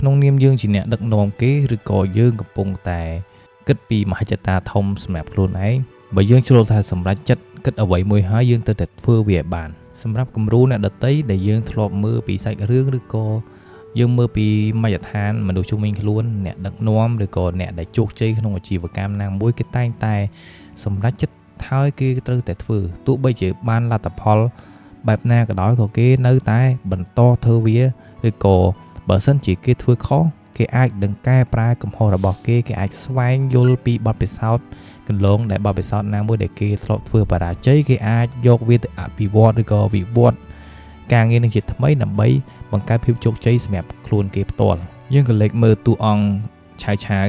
ក្នុងនាមយើងជាអ្នកដឹកនាំគេឬក៏យើងកំពុងតែគិតពីមហិច្ឆតាធំសម្រាប់ខ្លួនឯងបើយើងជ្រុលថាសម្រេចចិត្តគិតអ្វីមួយហើយយើងត្រូវតែធ្វើវាឲ្យបានសម្រាប់គំរូអ្នកដទៃដែលយើងធ្លាប់មើលពីសាច់រឿងឬក៏យើងមើលពីមជ្ឈដ្ឋានមនុស្សជុំវិញខ្លួនអ្នកដឹកនាំឬក៏អ្នកដែលជោគជ័យក្នុងអាជីវកម្មណាមួយគេតែងតែសម្រេចចិត្តហើយគេត្រូវតែធ្វើទោះបីជាបានលទ្ធផលបែបណាក៏ដោយក៏គេនៅតែបន្តធ្វើវាឬក៏បើសិនជាគេធ្វើខុសគេអាចនឹងកែប្រែកំហុសរបស់គេគេអាចស្វែងយល់ពីបទពិសោធន៍កន្លងដែលបទពិសោធន៍ណាមួយដែលគេធ្លាប់ធ្វើបរាជ័យគេអាចយកវាទៅអភិវឌ្ឍឬក៏វិវត្តការងារនឹងជាថ្មីដើម្បីបង្កើតភាពជោគជ័យសម្រាប់ខ្លួនគេផ្ទាល់យើងក៏លេចមើលតួអង្គឆាវឆាវ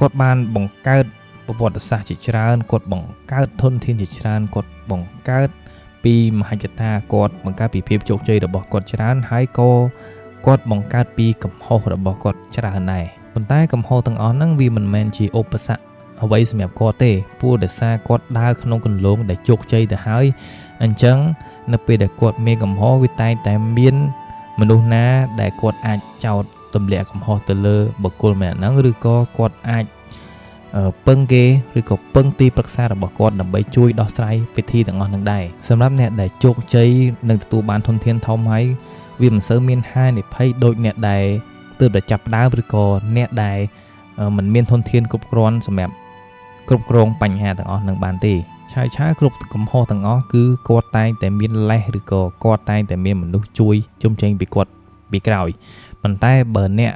គាត់បានបង្កើតប្រវត្តិសាស្ត្រជាច្រើនគាត់បង្កើតធនធានជាច្រើនគាត់បង្កើតពីមហិច្ឆតាគាត់បង្កើតពីភាពជោគជ័យរបស់គាត់ច្រើនហើយក៏គាត់បង្កើតពីកំហុសរបស់គាត់ច្រើនដែរប៉ុន្តែកំហុសទាំងអស់ហ្នឹងវាមិនមែនជាឧបសគ្គអ្វីសម្រាប់គាត់ទេព្រោះដោយសារគាត់ដើរក្នុងគន្លងដែលជោគជ័យទៅហើយអញ្ចឹងនៅពេលដែលគាត់មានកំហុសវាតែងតែមានមនុស្សណាដែលគាត់អាចចោទទម្លាក់កំហុសទៅលើបុគ្គលម្នាក់ហ្នឹងឬក៏គាត់អាចពឹងគេឬក៏ពឹងទីប្រឹក្សារបស់គាត់ដើម្បីជួយដោះស្រាយពិធីទាំងអស់ហ្នឹងដែរសម្រាប់អ្នកដែលជោគជ័យនិងទទួលបានធនធានធំហើយវាមិនសូវមានហានិភ័យដូចអ្នកដែលទើបតែចាប់ផ្ដើមឬក៏អ្នកដែលមិនមានធនធានគ្រប់គ្រាន់សម្រាប់គ្រប់គ្រងបញ្ហាទាំងអស់នឹងបានទេឆាយឆាយគ្រប់កំហុសទាំងអស់គឺគាត់តែងតែមានលេសឬក៏គាត់តែងតែមានមនុស្សជួយជុំចេញពីគាត់ពីក្រោយប៉ុន្តែបើអ្នក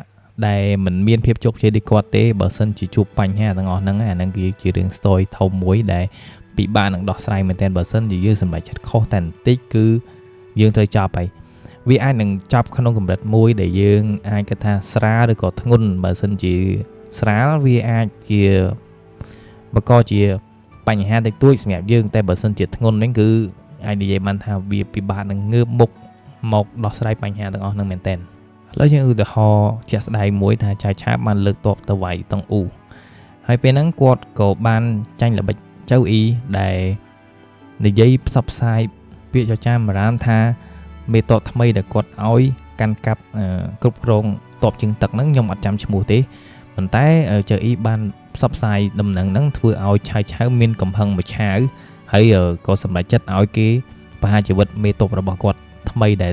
ដែលមិនមានភាពជោគជ័យដូចគាត់ទេបើសិនជាជួបបញ្ហាទាំងអស់ហ្នឹងអាហ្នឹងគឺជារឿង story ធំមួយដែលពិបាកនឹងដោះស្រាយមែនទែនបើសិនជាយើងសម្រេចចិត្តខុសតែបន្តិចគឺយើងត្រូវចប់ហើយវាអាចនឹងចប់ក្នុងកម្រិតមួយដែលយើងអាចគិតថាស្រាលឬក៏ធ្ងន់បើសិនជាស្រាលវាអាចជាបកជាបញ្ហាតិចតួចសម្រាប់យើងតែបើសិនជាធ្ងន់ហ្នឹងគឺអាចនិយាយបានថាវាពិបាកនឹងងើបមុខមកដោះស្រាយបញ្ហាទាំងអស់ហ្នឹងមែនទែនឥឡូវយើងឧទាហរណ៍ជាក់ស្ដែងមួយថាចៅឆាបបានលើកទ័ពទៅវាយតុងអ៊ូហើយពេលហ្នឹងគាត់ក៏បានចាញ់ល្បិចចៅអ៊ីដែលនិយាយផ្សព្វផ្សាយពាក្យចចាមរាមថាមេតបថ្មីដែលគាត់ឲ្យកាន់កាប់គ្រប់គ្រងតបជើងទឹកហ្នឹងខ្ញុំអត់ចាំឈ្មោះទេប៉ុន្តែចៅអ៊ីបានផ្សព្វផ្សាយដំណឹងហ្នឹងធ្វើឲ្យឆាវឆាវមានកំហឹងមួយឆាវហើយក៏សម្រេចចិត្តឲ្យគេប្រហារជីវិតមេតបរបស់គាត់ថ្មីដែល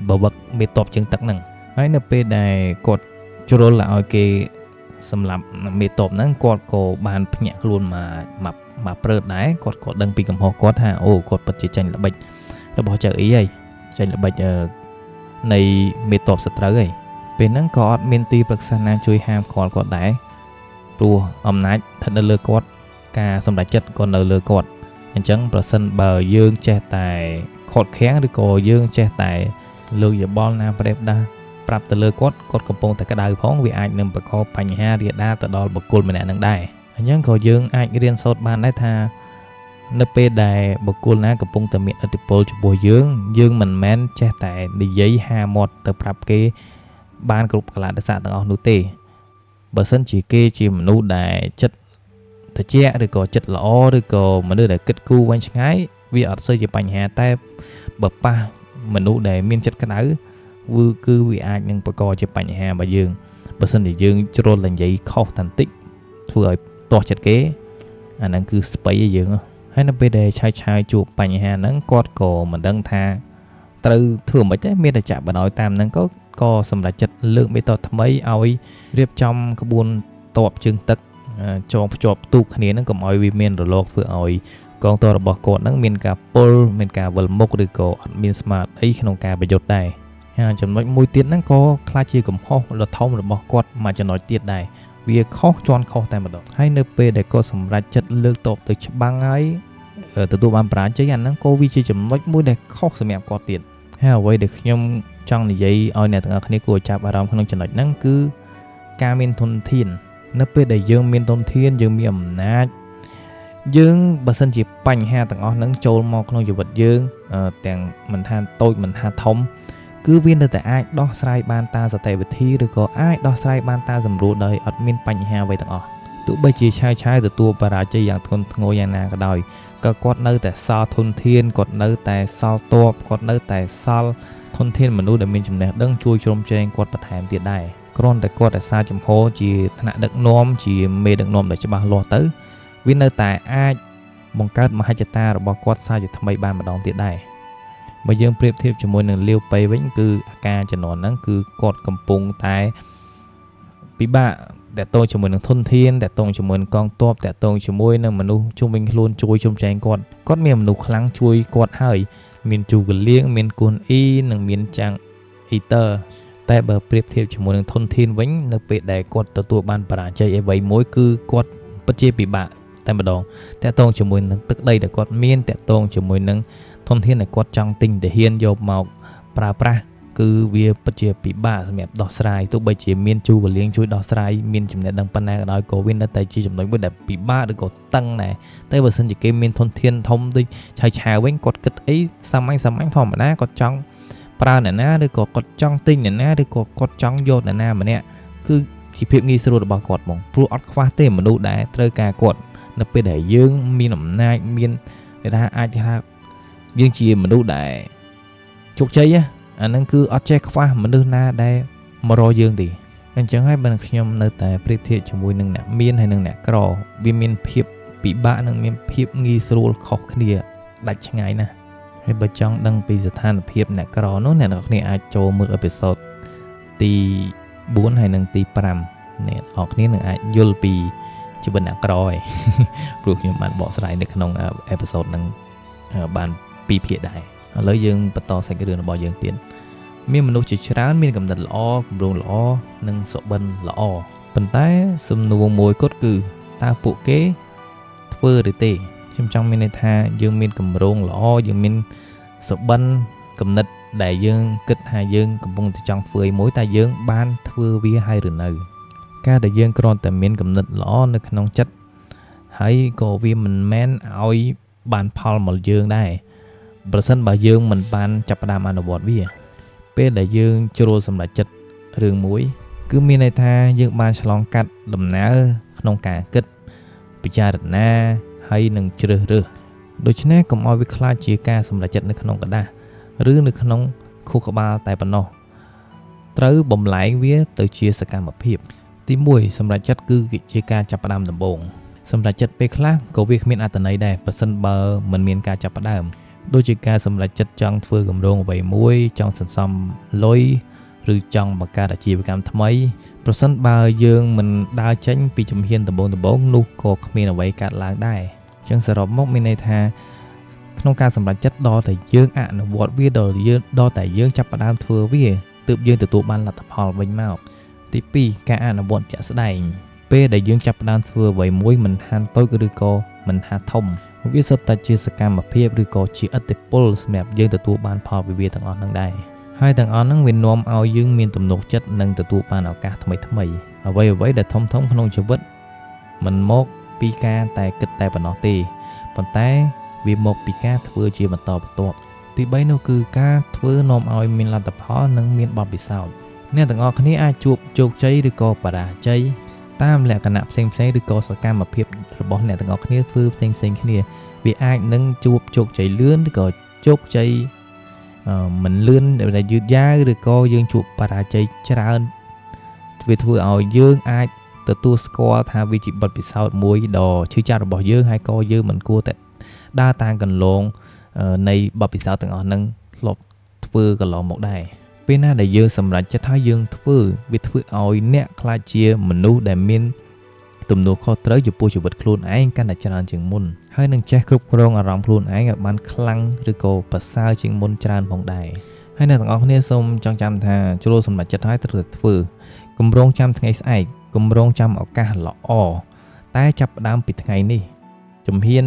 បវឹកមេតបជើងទឹកហ្នឹងហើយនៅពេលដែលគាត់ជ្រុលឲ្យគេសម្លាប់មេតបហ្នឹងគាត់ក៏បានភ្ញាក់ខ្លួនមកមកព្រឺតដែរគាត់ក៏ដឹងពីកំហុសគាត់ថាអូគាត់ពិតជាចាញ់ល្បិចរបស់ចៅអ៊ីហើយចាញ់ល្បិចនៃមេតបសត្រូវហើយពេលហ្នឹងក៏អត់មានទីប្រឹក្សាណាជួយហាមឃាត់គាត់ដែរព្រោះអំណាចស្ថិតនៅលើគាត់ការសម្រេចចិត្តក៏នៅលើគាត់អញ្ចឹងប្រសិនបើយើងចេះតែខត់ខាំងឬក៏យើងចេះតែលើកយោបល់ណាប្រេបដាស់ប្រាប់ទៅលើគាត់គាត់កំពុងតែក្តៅផងវាអាចនឹងបង្កបញ្ហារាលដាលទៅដល់បុគ្គលម្នាក់នឹងដែរអញ្ចឹងក៏យើងអាចរៀនសូត្របានដែរថានៅពេលដែលបុគ្គលណាកំពុងតែមានឥទ្ធិពលចំពោះយើងយើងមិនមែនចេះតែនិយាយហាមាត់ទៅប្រាប់គេបានគ្រប់កាលៈទេសៈទាំងអស់នោះទេបើសិនជាគេជាមនុស្សដែលចិត្តត្រជាក់ឬក៏ចិត្តល្អឬក៏មនុស្សដែលគិតគូរវែងឆ្ងាយវាអត់សូវជាបញ្ហាតែបើប៉ះមនុស្សដែលមានចិត្តក្តៅគឺវាអាចនឹងបង្កជាបញ្ហារបស់យើងបើសិនជាយើងជ្រុលតែនិយាយខុសតែបន្តិចធ្វើឲ្យទាស់ចិត្តគេអាហ្នឹងគឺស្បៃឲ្យយើងហើយនៅពេលដែលឆាយឆាយជួបបញ្ហាហ្នឹងគាត់ក៏មិនដឹងថាត្រូវធ្វើមិនទេមានតែចាក់បណ្ដោយតាមហ្នឹងក៏សម្រេចចិត្តលើកមេតបថ្មីឲ្យរៀបចំក្បួនតបជើងទឹកចងភ្ជាប់ទូកគ្នាហ្នឹងកុំឲ្យវាមានរលកធ្វើឲ្យកងទ័ពរបស់គាត់ហ្នឹងមានការពុលមានការវិលមុខឬក៏អត់មានស្មារតីក្នុងការប្រយុទ្ធដែរហើយចំណុចមួយទៀតហ្នឹងក៏ខ្លាចជាកំហុសដ៏ធំរបស់គាត់មួយចំណុចទៀតដែរវាខុសជាន់ខុសតែម្ដងហើយនៅពេលដែលគាត់សម្រេចចិត្តលើកតបទៅច្បាំងហើយទទួលបានបរាជ័យអាហ្នឹងក៏វាជាចំណុចមួយដែលខុសសម្រាប់គាត់ទៀតហើយអ្វីដែលខ្ញុំចង់និយាយឲ្យអ្នកទាំងអស់គ្នាគួរចាប់អារម្មណ៍ក្នុងចំណុចហ្នឹងគឺការមានធនធាននៅពេលដែលយើងមានធនធានយើងមានអំណាចយើងបើសិនជាបញ្ហាទាំងអស់ហ្នឹងចូលមកក្នុងជីវិតយើងទាំងមិនថាតូចមិនថាធំគឺវានៅតែអាចដោះស្រាយបានតាមសតិវិធីឬក៏អាចដោះស្រាយបានតាមសម្រួលដោយអត់មានបញ្ហាអ្វីទាំងអស់ ទោះបីជាឆាវឆាវទទួលបរាជ័យយ៉ាងធ្ងន់ធ្ងរយ៉ាងណាក៏ដោយក៏គាត់នៅតែសល់ធនធានគាត់នៅតែសល់ទ័ពគាត់នៅតែសល់ធនធានមនុស្សដែលមានចំណេះដឹងជួយជ្រោមជ្រែងគាត់បន្ថែមទៀតដែរគ្រាន់តែគាត់រក្សាជំហរជាថ្នាក់ដឹកនាំជាមេដឹកនាំដែលច្បាស់លាស់ទៅវានៅតែអាចបង្កើតមហិច្ឆតារបស់គាត់សាជាថ្មីបានម្ដងទៀតដែរបើយើងប្រៀបធៀបជាមួយនឹងលាវប៉ៃវិញគឺអាការជំនាន់ហ្នឹងគឺគាត់កំពុងតែពិបាកតាក់ទងជាមួយនឹងធនធានតាក់ទងជាមួយនឹងកងទ័ពតាក់ទងជាមួយនឹងមនុស្សជុំវិញខ្លួនជួយជ្រោមជ្រែងគាត់គាត់មានមនុស្សខ្លាំងជួយគាត់ហើយមានជូកលៀងមានគុនអ៊ីនិងមានចាំងអ៊ីទ័រតែបើប្រៀបធៀបជាមួយនឹងធនធានវិញនៅពេលដែលគាត់ទទួលបានបរាជ័យអ្វីមួយគឺគាត់ពិតជាពិបាកតែម្ដងតាក់ទងជាមួយនឹងទឹកដីដែលគាត់មានតាក់ទងជាមួយនឹងធនធានដែលគាត់ចង់ទិញទាហានយកមកប្រើប្រាស់គឺវាពិតជាពិបាកសម្រាប់ដោះស្រាយទោះបីជាមានជូកលៀងជួយដោះស្រាយមានចំណេះដឹងប៉ុណ្ណាក៏ដោយក៏វានៅតែជាចំណុចមួយដែលពិបាកឬក៏តឹងដែរតែបើសិនជាគេមានធនធានធំដូចឆាវឆាវវិញគាត់គិតអីសាមញ្ញសាមញ្ញធម្មតាគាត់ចង់ប្រើអ្នកណាឬក៏គាត់ចង់ទិញអ្នកណាឬក៏គាត់ចង់យកអ្នកណាម្នាក់គឺជាភាពងាយស្រួលរបស់គាត់ហ្មងព្រោះអត់ខ្វះទេមនុស្សដែលត្រូវការគាត់នៅពេលដែលយើងមានអំណាចមានគេថាអាចថាយើងជាមនុស្សដែលជោគជ័យអាហ្នឹងគឺអត់ចេះខ្វះមនុស្សណាដែលមករកយើងទេអញ្ចឹងហើយបើខ្ញុំនៅតែប្រៀបធៀបជាមួយនឹងអ្នកមានហើយនិងអ្នកក្រវាមានភាពពិបាកនិងមានភាពងាយស្រួលខុសគ្នាដាច់ឆ្ងាយណាស់ហើយបើចង់ដឹងពីស្ថានភាពអ្នកក្រនោះអ្នកនរគ្នាអាចចូលមើលអេពីសូតទី4ហើយនិងទី5អ្នកនរគ្នានឹងអាចយល់ពីជីវិតអ្នកក្រហើយព្រោះខ្ញុំបានបកស្រាយនៅក្នុងអេពីសូតហ្នឹងបាន2ភាគដែរឥឡូវយើងបន្តសាច់រឿងរបស់យើងទៀតមានមនុស្សជាច្រើនមានកំណត់ល្អគម្រោងល្អនិងសុបិនល្អប៉ុន្តែសំណួរមួយគត់គឺតើពួកគេធ្វើឬទេខ្ញុំចង់មានន័យថាយើងមានគម្រោងល្អយើងមានសុបិនកំណត់ដែលយើងគិតថាយើងកំពុងតែចង់ធ្វើអីមួយតែយើងបានធ្វើវាហើយឬនៅការដែលយើងគ្រាន់តែមានកំណត់ល្អនៅក្នុងចិត្តហើយក៏វាមិនមែនឲ្យបានផលមកយើងដែរប្រសិនបើយើងមិនបានចាប់ផ្ដើមអនុវត្តវាពេលដែលយើងជ្រុលសម្រេចចិត្តរឿងមួយគឺមានន័យថាយើងបានឆ្លងកាត់ដំណើរក្នុងការគិតពិចារណាហើយនឹងជ្រើសរើសដូច្នេះកុំឲ្យវាខ្លាចជាការសម្រេចចិត្តនៅក្នុងក្រដាសឬនៅក្នុងខួរក្បាលតែប៉ុណ្ណោះត្រូវបំលែងវាទៅជាសកម្មភាពទី1សម្រេចចិត្តគឺជាការចាប់ផ្ដើមដំបូងសម្រេចចិត្តពេលខ្លះក៏វាគ្មានអត្ថន័យដែរប្រសិនបើមិនមានការចាប់ផ្ដើមដូចជាការសម្រេចចិត្តចង់ធ្វើគម្រោងអ្វីមួយចង់សន្សំលុយឬចង់បង្កើតអាជីវកម្មថ្មីប្រសិនបើយើងមិនដើរចេញពីជំហានដំបូងៗនោះក៏គ្មានអ្វីកើតឡើងដែរអញ្ចឹងសរុបមកមានន័យថាក្នុងការសម្រេចចិត្តដល់តែយើងអនុវត្តវាដល់តែយើងចាប់ផ្ដើមធ្វើវាទើបយើងទទួលបានលទ្ធផលវិញមកទី2ការអនុវត្តជាក់ស្ដែងពេលដែលយើងចាប់ផ្ដើមធ្វើអ្វីមួយមិនថាតូចឬក៏មិនថាធំវាសុទ្ធតែជាសកម្មភាពឬក៏ជាឥទ្ធិពលសម្រាប់យើងទទួលបានផលវិវាទាំងអស់ហ្នឹងដែរហើយទាំងអស់ហ្នឹងវានាំឲ្យយើងមានទំនុកចិត្តនិងទទួលបានឱកាសថ្មីថ្មីអ្វីៗដែលធំធំក្នុងជីវិតមិនមកពីការតែគិតតែប៉ុណ្ណោះទេប៉ុន្តែវាមកពីការធ្វើជាបន្តបន្ទាប់ទី3នោះគឺការធ្វើនាំឲ្យមានលទ្ធផលនិងមានបទពិសោធន៍អ្នកទាំងអស់គ្នាអាចជួបជោគជ័យឬក៏បរាជ័យតាមលក្ខណៈផ្សេងៗឬក៏សកម្មភាពរបស់អ្នកទាំងអស់គ្នាធ្វើផ្សេងៗគ្នាវាអាចនឹងជួបជោគជ័យលឿនឬក៏ជោគជ័យមិនលឿនដែលយឺតយ៉ាវឬក៏យើងជួបបរាជ័យច្រើនវាធ្វើឲ្យយើងអាចទទួលស្គាល់ថាវាជាបទពិសោធន៍មួយដ៏ឈឺចាប់របស់យើងហើយក៏យើងមិនគួរតែដើរតាមកន្លងនៃបទពិសោធន៍ទាំងអស់ហ្នឹងធ្លាប់ធ្វើកន្លងមកដែរពេលណាដែលយើងសម្រេចចិត្តថាយើងធ្វើវាធ្វើឲ្យអ្នកក្លាយជាមនុស្សដែលមានទំនួលខុសត្រូវចំពោះជីវិតខ្លួនឯងកាន់តែច្រើនជាងមុនហើយនឹងចេះគ្រប់គ្រងអារម្មណ៍ខ្លួនឯងឲ្យបានខ្លាំងឬក៏ប្រសើរជាងមុនច្រើនផងដែរហើយអ្នកទាំងអស់គ្នាសូមចងចាំថាជ្រុលសម្រេចចិត្តហើយត្រូវតែធ្វើគម្រោងចាំថ្ងៃស្អែកគម្រោងចាំឱកាសល្អតែចាប់ផ្ដើមពីថ្ងៃនេះជំហាន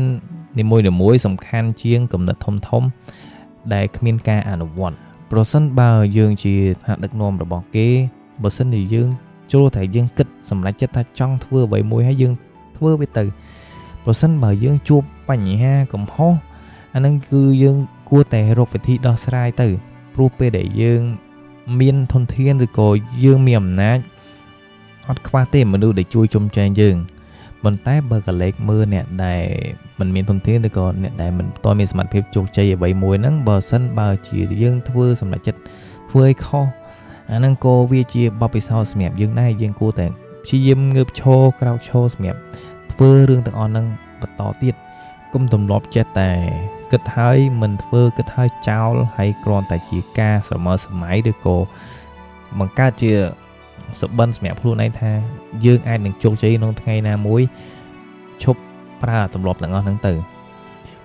នីមួយៗសំខាន់ជាងគំនិតធំៗដែលគ្មានការអនុវត្តប្រសិនបើយើងជាថ្នាក់ដឹកនាំរបស់គេបើសិនជាយើងចូលតែយើងគិតសម្រេចចិត្តថាចង់ធ្វើអ្វីមួយហើយយើងធ្វើវាទៅប្រសិនបើយើងជួបបញ្ហាកំហុសអាហ្នឹងគឺយើងគួរតែរកវិធីដោះស្រាយទៅព្រោះពេលដែលយើងមានធនធានឬក៏យើងមានអំណាចអត់ខ្វះទេមនុស្សដែលជួយជុំចែងយើង ប៉ុន្តែបើកលេចមើលអ្នកដែលមិនមានធនធានឬក៏អ្នកដែលមិនទាន់មានសមត្ថភាពជោគជ័យអ្វីមួយហ្នឹងបើសិនបើជាយើងធ្វើសម្រេចចិត្តធ្វើឲ្យខុសអាហ្នឹងក៏វាជាបទពិសោធន៍សម្រាប់យើងដែរយើងគួរតែព្យាយាមងើបឈរក្រោកឈរសម្រាប់ធ្វើរឿងទាំងអស់ហ្នឹងបន្តទៀតកុំទម្លាប់ចេះតែគិតហើយមិនធ្វើគិតហើយចោលហើយគ្រាន់តែជាការស្រមើស្រមៃឬក៏បង្កើតជាសុបិនសម្រាប់ខ្លួនឯងថាយើងអាចនឹងជោគជ័យក្នុងថ្ងៃណាមួយឈប់ប្រើទម្លាប់ទាំងអស់ហ្នឹងទៅ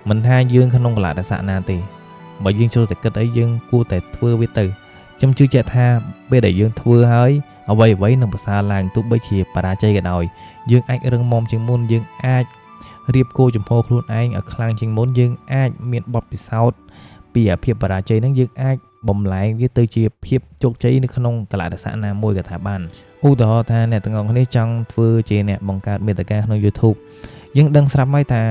មិនថាយើងក្នុងកលៈទេសៈណាទេបើយើងចូលតែគិតអីយើងគួរតែធ្វើវាទៅខ្ញុំជឿជាក់ថាពេលដែលយើងធ្វើហើយអ្វីអ្វីនឹងប្រសើរឡើងទោះបីជាបរាជ័យក៏ដោយយើងអាចរឹងមាំជាងមុនយើងអាចរៀបគោលជំហរខ្លួនឯងឲ្យខ្លាំងជាងមុនយើងអាចមានបទពិសោធន៍ពីអាភាពបរាជ័យហ្នឹងយើងអាចបំលែងវាទៅជាភាពជោគជ័យនៅក្នុងកលៈទេសៈណាមួយក៏ថាបានឧទាហរណ៍ថាអ្នកទាំងអស់គ្នាចង់ធ្វើជាអ្នកបង្កើតមាតិកាក្នុង YouTube យើងដឹងស្រាប់ហើយថា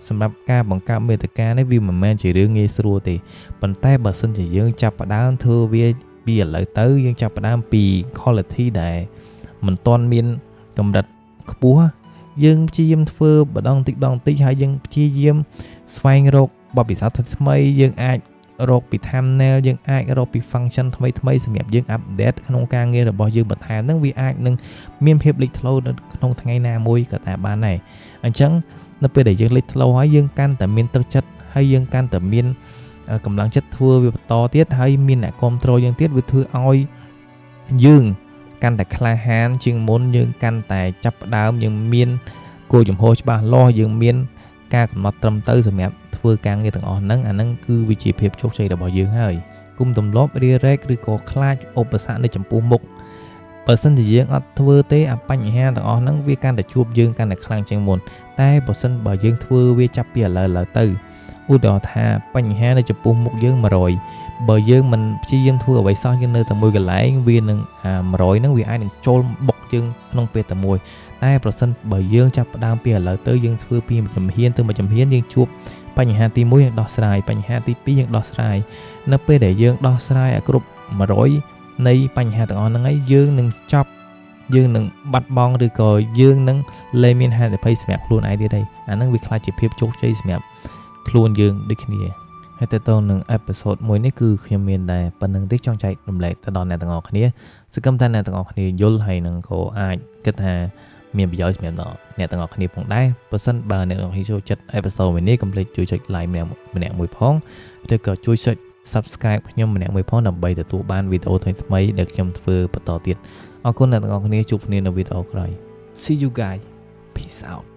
សម្រាប់ការបង្កើតមាតិកានេះវាមិនមែនជារឿងងាយស្រួលទេប៉ុន្តែបើសិនជាយើងចាប់ផ្ដើមធ្វើវាពីឥឡូវទៅយើងចាប់ផ្ដើមពី quality ដែលមិនទាន់មានកម្រិតខ្ពស់យើងព្យាយាមធ្វើម្ដងតិចម្ដងតិចហើយយើងព្យាយាមស្វែងរកបទពិសោធន៍ថ្មីយើងអាចរកពី thumbnail យើងអាចរកពី function ថ្មីថ្មីសម្រាប់យើង update ក្នុងការងាររបស់យើងបន្ថែមហ្នឹងវាអាចនឹងមានភាពលេចធ្លោនៅក្នុងថ្ងៃណាមួយក៏ថាបានដែរអញ្ចឹងនៅពេលដែលយើងលេចធ្លោហើយយើងកាន់តែមានទឹកចិត្តហើយយើងកាន់តែមានកម្លាំងចិត្តធ្វើវាបន្តទៀតហើយមានអ្នកគ្រប់គ្រងយើងទៀតវាធ្វើឲ្យយើងកាន់តែក្លាហានជាងមុនយើងកាន់តែចាប់ផ្ដើមយើងមានគោលជំហរច្បាស់លាស់យើងមានការកំណត់ត្រឹមត្រូវសម្រាប់ធ្វើការងារទាំងអស់ហ្នឹងអាហ្នឹងគឺវាជាភាពជោគជ័យរបស់យើងហើយគុំទម្លាប់រារែកឬក៏ខ្លាចឧបសគ្គនៅចំពោះមុខបើសិនជាយើងអត់ធ្វើទេអាបញ្ហាទាំងអស់ហ្នឹងវាកាន់តែជួបយើងកាន់តែខ្លាំងជាងមុនតែបើសិនបើយើងធ្វើវាចាប់ពីឥឡូវឡើយទៅឧទាហរណ៍ថាបញ្ហានៅចំពោះមុខយើង100បើយើងមិនព្យាយាមធ្វើអ្វីសោះយើងនៅតែមួយកន្លែងវានឹងអា100ហ្នឹងវាអាចនឹងចូលបុកយើងក្នុងពេលតែមួយតែប្រសិនបើយើងចាប់ផ្ដើមពីឥឡូវទៅយើងធ្វើពីមួយជំហានទៅមួយជំហានយើងជួបបញ្ហាទី1យើងដោះស្រាយបញ្ហាទី2យើងដោះស្រាយនៅពេលដែលយើងដោះស្រាយឲ្យគ្រប់100នៃបញ្ហាទាំងអស់ហ្នឹងហើយយើងនឹងចប់យើងនឹងបាត់បង់ឬក៏យើងនឹងលែងមានហានិភ័យសម្រាប់ខ្លួនឯងទៀតហើយអាហ្នឹងវាក្លាយជាភាពជោគជ័យសម្រាប់ខ្លួនយើងដូចគ្នាហើយតទៅនឹង episode មួយនេះគឺខ្ញុំមានតែប៉ុណ្្នឹងទេចង់ចែករំលែកទៅដល់អ្នកទាំងអស់គ្នាសង្ឃឹមថាអ្នកទាំងអស់គ្នាយល់ហើយនឹងក៏អាចគិតថាមានប្រយោជន៍សម្រាប់ដល់អ្នកទាំងអស់គ្នាផងដែរបើសិនបើអ្នកទាំងអស់គ្នាចូលចិត្ត episode មួយនេះកុំភ្លេចជួយចុច like ម្នាក់ម្នាក់មួយផងឬក៏ជួយចុច subscribe ខ្ញុំម្នាក់មួយផងដើម្បីទទួលបានវីដេអូថ្មីៗដែលខ្ញុំធ្វើបន្តទៀតអរគុណអ្នកទាំងអស់គ្នាជួបគ្នានៅវីដេអូក្រោយ See you guys, peace out.